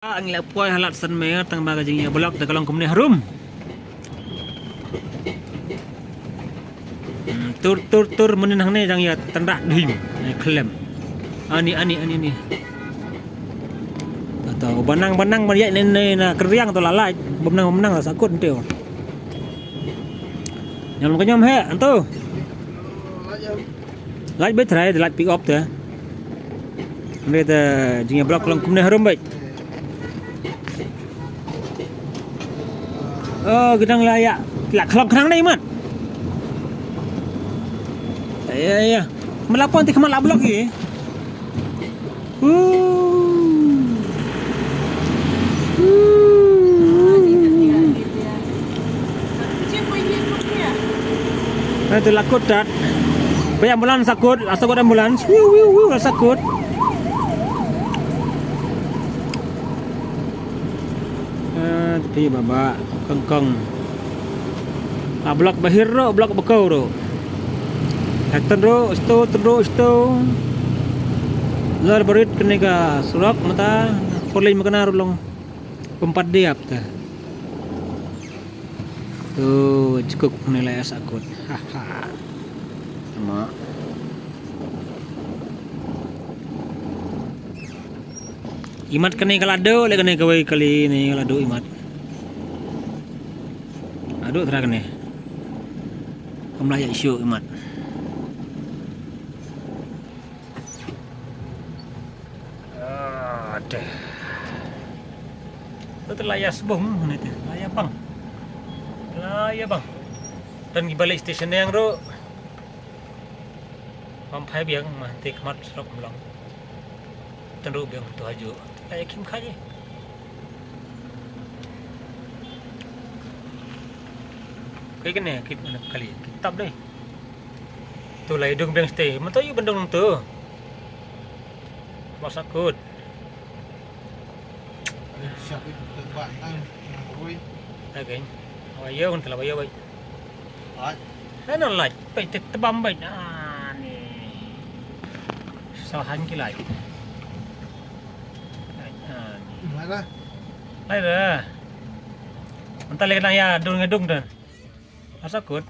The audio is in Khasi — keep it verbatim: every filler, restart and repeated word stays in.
Ah, ngi la poi ha lad San Mer tang ba ka jingïa block da ka long kumne harum. Hmm, tur tur tur mynnin hangne jang ïa tynrah dhim. Eh, khlem. Ani ani ani ani. Tato banang banang ban ïa ne ne na keriang to la lait. Bym nang bym nang la sakut nte. Nyam ka nyam he anto. Lait beit trai lait pick up te. Ngi te jingïa block long kumne harum beit. Oh, gedang la ïa. La khlong khnang nei mat. Ïa ïa. Melapon ti khmat la block ïa. Uh. Uh. Nah, tu lakut tat. Bay ambulans sakut, asakut ambulans. Wiu wiu wiu sakut. Ah, tapi baba kengkeng. Ah, blok bahir ro, blok bakau ro. Katan ro, sto, tro, sto. Lar barit kene ka surok mata four lane makana ro long. Pempat diap ta. Tu jukuk nilai asakut. Haha. Sama. Imat kane ka la dok, le kane kawei kali ne ka la dok imat. Aduk tera kane. Kam lah yak syuk imat. Aduh. Tu telah ya sebung ni tu. Lah ya bang. Lah ya bang. Dan di balik stesen yang tu. Mam phai biang mah te khmat surok mlong. Tynruh biang tu haju. Te ka ïa khim kha ji. Kai kane kit mana kali. Kitab deh. Tu lai dung biang stay. Mata yu bendung tu. Masak kut. Siap itu tempat kan. Oi. Lagi. Awa yo kan telah bayo bai. Ai. Sana laj, bai te tebam bai. Ah, ni. Sahan ki laj. Ah, ni. Mana? Lai dah. Mentah lagi nang ya dung ngedung tu. Asa kut.